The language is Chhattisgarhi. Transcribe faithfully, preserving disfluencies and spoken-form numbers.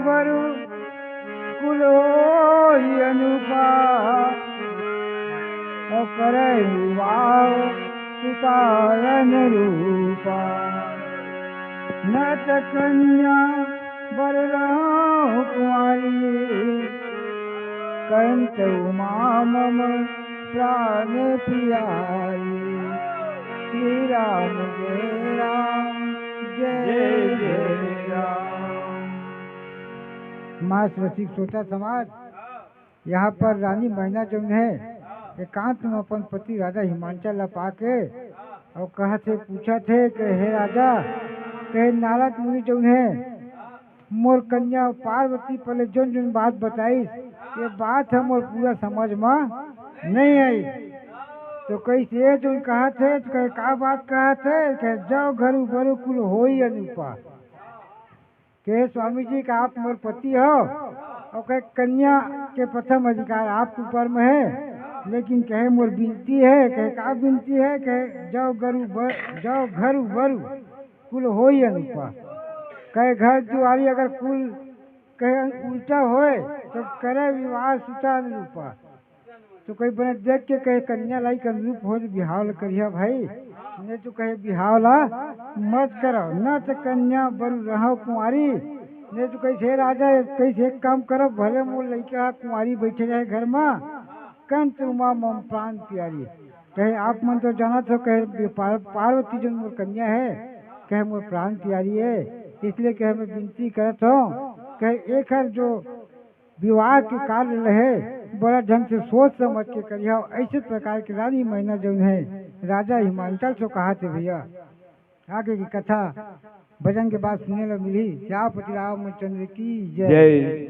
बरु कुल होई अनुपा, अउ करय विवाह सुतारन रूपा। न त कन्या बर रहौ कुंवारी, कंत उमा मम प्राण प्यारी। श्री राम जय राम जय जय राम। मास रसिक श्रोता समाज, यहाँ पर रानी मैना जौन है, एकांत में अपन पति राजा हिमांचल ला पाके अउ कहत हे, पूछत हे कि हे राजा, कहे नारद मुनि जौन है, मोर कन्या पार्वती पहले जौन जौन बात बताइस, ये बात ह मोर पूरा समझ में नहीं आई। तो कइसे जौन कहत हे, तो कहे का बात कहत हे, कहे जौ घरु बरु कुल होई अनुपा। कहे स्वामी जी का आप मोर पति हो, अउ कहे कन्या के प्रथम अधिकार आपके ऊपर में है, लेकिन कहे मोर बिनती है, कहे का बिनती है, कहे जौ घरु बर, जौ घरु बरु कुल होई अनुपा। कहे घर दुआरी अगर कुल कहे उल्टा होय, तो करय विवाह सुता अनुरूपा। तो कहे बने देख के कहे कन्या लाइक अनुरूप हो तो बिहाव ल करिहा भाई, नहीं तो कहे बिहाव ला मत करव, न तो कन्या बरु रहव कुंवारी। नहीं तो कहे हे राजा, कहे एक काम करव, भले मोर लइका ह कुंवारी बैठे रहे घर में, कंत उमा मम प्राण प्यारी। कहे आप मन तो जानत हो, कहे पार-, पार्वती जौन मोर कन्या है, कहे मोर प्राण प्यारी है, इसलिए कहे मैं विनती करत हूँ, कहे एकर जो विवाह के कार्य रहे, बड़ा ढंग से सोच समझ के करिहा। ऐसे प्रकार के रानी मैना जौन है, राजा हिमांचल से कहा थे भैया। आगे की कथा भजन के बाद सुने ला मिली। श्यामपति रामचंद्र की जय। जय।